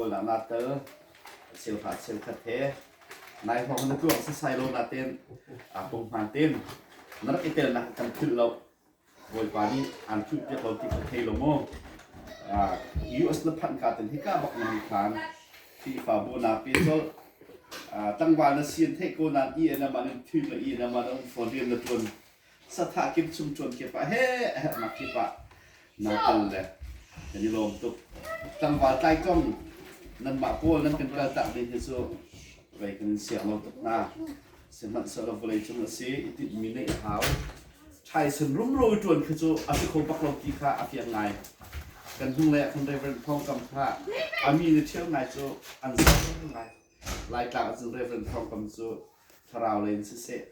Kawlnak naa tel. Cheuhra cheukhat he nai hrawng na tluang sasai lo natein aa punghman tein na rak i telnak kan philh lo. Bawipa nih aan philhpiak lo ti kha thei lo maw? US na phanh ka ten hika bak na khan Khrihfabu naa pe colh. Tlangval na si an theih ko nain i an aman in thil le i an aman um fawn rian na ṭuan. Sathah kip chung ṭuan kip ah he a herhnak kip ah naa tel le kan i lawm tuk. Tlangval tlaikong nanmah pawl nan kan kaltak ding hi cu vei kan in siang lo tuk hna. Sihmanhsehlaw vawleicung a si i tinhmi neih a hau. Ṭhaisen rumro i ṭuan khi cu a si kho bak lo ti kha a fiang ngai. Kan hnunglei ah khan Reverend Thawng Kam kha a mi na ṭhial ngai cu an zang ngai. Laitlang ahcun Reverend Thawng Kam cu thlarau lei in siseh,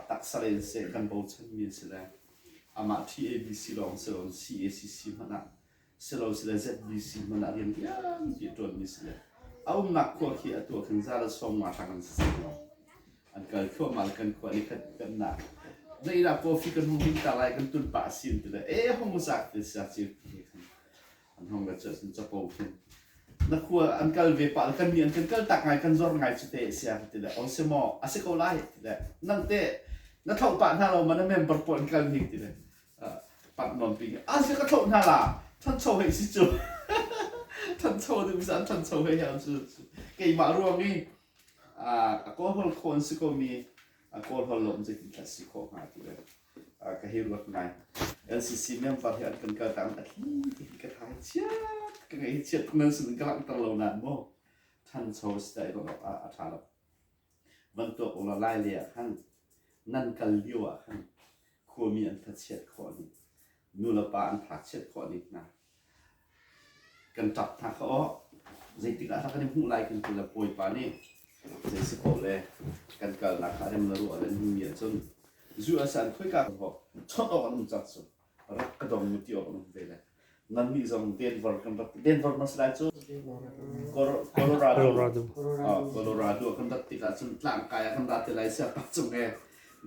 taksa lei in siseh kan bochanmi a si le amah TABC lawng si loin CACC hmanh ah silo sile ZBC hmanh ah rian vialte ṭuanmi si le a umnak khua khi atu ah khan za le 50 hrang an si cang lo. An kal thluahmah le kan khua nih khat pemnak zeidah coffee kan hung ding ta lai kan tun pah sin ti le e hong zak ti sia ci ti khan an hong le cu cun capo khin na khua an kal ve pah le kan mi an kan kal tak ngai kan zor ngai cu te sia ti le o si maw a si ko lai ti le nang te na thloh pah hna lo ma na member pawl an kal hnik ti le pat nawn pi a si ka thloh hna la thancho hei si cu thancho ding san thancho hei hel cu keimah ruang i a kawl hol khawn si ko mi a kawl hol lo zeitin thla si khawh hnga ti le ka hei ruat ngai LCC member hi an kan kal tang a thli ti ka thai chiat ka ngai chiat nan sin ka langhter lo nan mo thancho si dai lo a tha lo Van tuak ulaw lai lei ah khan nan kal lio ah khan khuami an thachiat khawh dih, nulepa an thachiat khawh dih hna. Kan ṭap hna kha aw, zeitik ah dah kan i hmuh lai kan ti le Bawipa nih zei si ko le kan kalnak kha rem le ruah le hmumi ahcun US an khoika kan hawk chawnh awk an um cang cu rak ka dong mu ti awk an um ve le nannih zong Denver kan rak Denver ma si lai cu Colorado Colorado. Colorado kan rat tikah cun tlangkai ah kan ra te lai sia pak cung he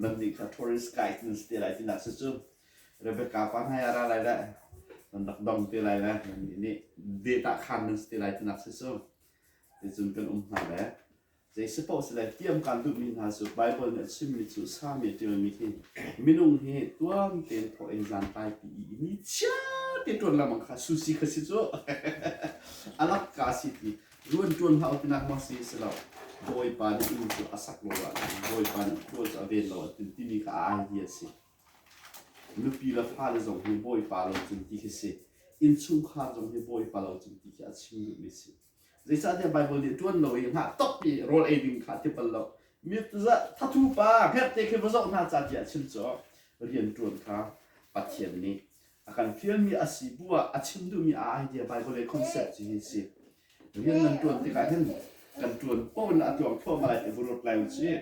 nannih kha tourist guide nan si te lai tinak si cu Rebecca pa hmai ah ra lai le nan rak dong te lai le nannih nih data khan nan si te lai tinak si cu ticun kan um hna le Zei si paoh si le tiam kaan duhmi hna cu Baibal nih a chimmi cu sami a ṭialmi khi minung hi tuan tein thawh in zan tlaipi i ni chiate ṭuan lengmang kha susi kha si cu a lakka si ti ruan ṭuan hlah u tinak maw si si lo Bawipa nih inn cu a sak lo ah Bawipa nih khua cu a ven lo a timi kha a idea a si. Nupi le fale zong hi Bawipa lo cun ti khi si. Innchungkhar zong hi Bawipa lo cun ti khi a chim duhmi si. Zeicahtiah Baibal nih ṭuan lo i hngah top i rawl ei ding kha a ti bal lo. Mi thathu pa hngerhte khi va zoh hna ca tiah a chim cu rian ṭuan kha Pathian nih a kan fialmi a si bu ah a chim duhmi a idea Bible le concept cu hi si. Rian nan ṭuan tikah hin kan ṭuan paoh in a tluang thluahmah lai ti va ruat lai u cih.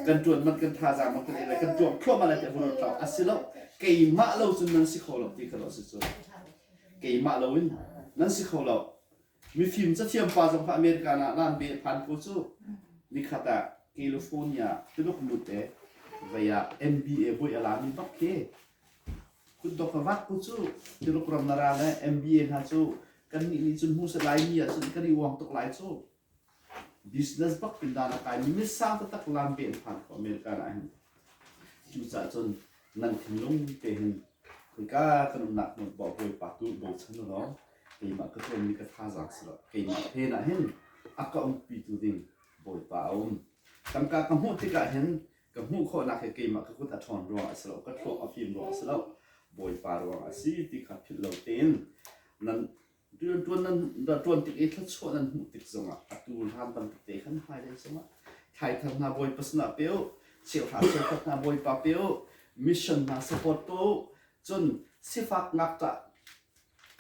Kan ṭuan man kan thazaang man kan ei lai kan tluang thluahmah lai ti va ruat lo. A si lo. Keimah lo cun nan si kho lo ti kha lo si cu. Keimah lo in nan si kho lo. Mifim cathiam pa zong kha America ah lan be phan ko cu. Nikhat ah California Tuluk lut e vei ah MBA boi a lami bak khi kutdok ka vak ko cu Tuluk ram na ra le MBA hna cu kan nih nih cun hmu se Laimi ah cun kan i uang tuk lai cu. Business bak in dan a kaimi misang taktak lam ve an phan ko America ah hin. Cucaah cun nan thinlung te hin khoika kan umnak hmun paoh Bawipa tu bochan u law keimah ka ṭuanmi ka thazaang si lo keimah phen ah hin a ka umpitu ding Bawipa a um. Tangka ka hmuh tikah hin ka hmuh khawhnak hi keimah ka kut a ṭhawn ruangah a si lo, ka thluak a fim ruangah a si lo, Bawipa ruangah a si ti kha philh lo tein nan Rianṭuan nan ṭuan tik i thluachuah nan hmuh tik zongah atu hlan bantuk te khan hmailei zongah thlaithar hna Bawipa sinah pe u, cheuhra cheukhat hna Bawipa pe u, mission hna support tuah u, cun sifak ngakṭah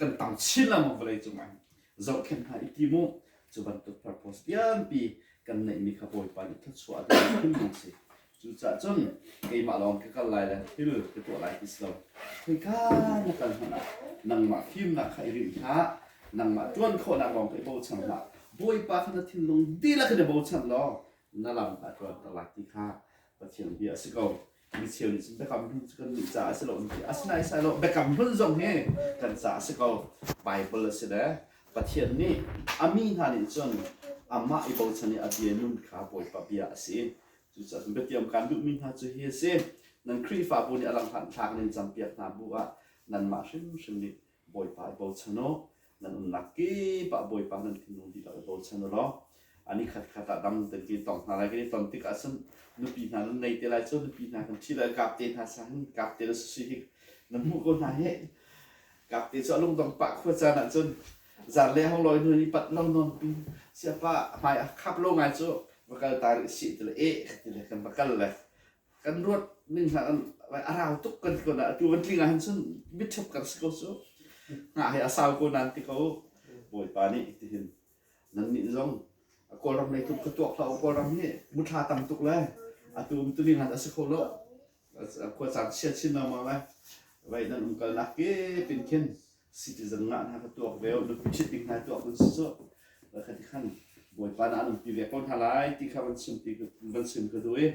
kan tam chin lengmang vawlei cungah hin zohkhenh hna i tim u. Cu bantuk purpose vialpi kan neihmi kha Bawipa nih thluachuah a duh hrimhrim si. Cucaah cun keimah lawng ka kal lai le thil ka tuah lai ti si lo. Khoika na kal hmanh ah nangmah fimnak kha i rinh hlah, nangmah ṭuan khawhnak lawng kha i bochan hlah. Bawipa kha na thinlung dihlak in i bochan law na lam kha a ṭuanter lai ti kha Pathian bia a si ko. Mi cheu nih cun biakam hlun cu kan nih caah a si lo an ti. Asinain sai lo biakam hlun zong hi kan caah a si ko. Bible a si le Pathian nih A mi hna nih cun amah i bochan i a bia nun kha Bawipa bia a si. Cucaah cun biatiam kaan duhmi hna cu hi a si. Nan Khrihfabu nih a langhlan thlak in campiak hna bu ah nanmah hrimhrim nih Bawipa i bochan u. Nan umnak kip ah Bawipa nan thinlung dihlak i bochan u law a ni khatkhat ah dam ten kan i tong hna lai. Kan i ton tikah cun nupi hna nan nei te lai cu nupi hna kan ṭhi lai kap te hna sa hin kap te le susi hi nan hmuh ko hna hi. Kap te cu a lungdong pah khua caan ah cun zar le hong lawi hnu i pat lo nawn pin siapa hmai a khap lo ngai cu va kal ta rih sih ti le eh ti le kan va kal le kan ruat ning hna a rau tuk kan ti ko na atu kan tling ah hin cun mitṭhep kan si ko cu ngah hi a sau ko nan ti ko Bawipa nih tihin nannih zong Kawlram lei tuk ka tuak hlah u. Kawlram hi muthla tam tuk le atu um tuning han a si kho lo khua caan chia chin lengmang le vai nan um kalnak kip in khin citizen ngah hna ka tuak ve nupi ṭhit ding hna tuak kun si cu khati khan Bawipa na an umpi ve ko hna lai ti kha van chim ti van chim ka duh i.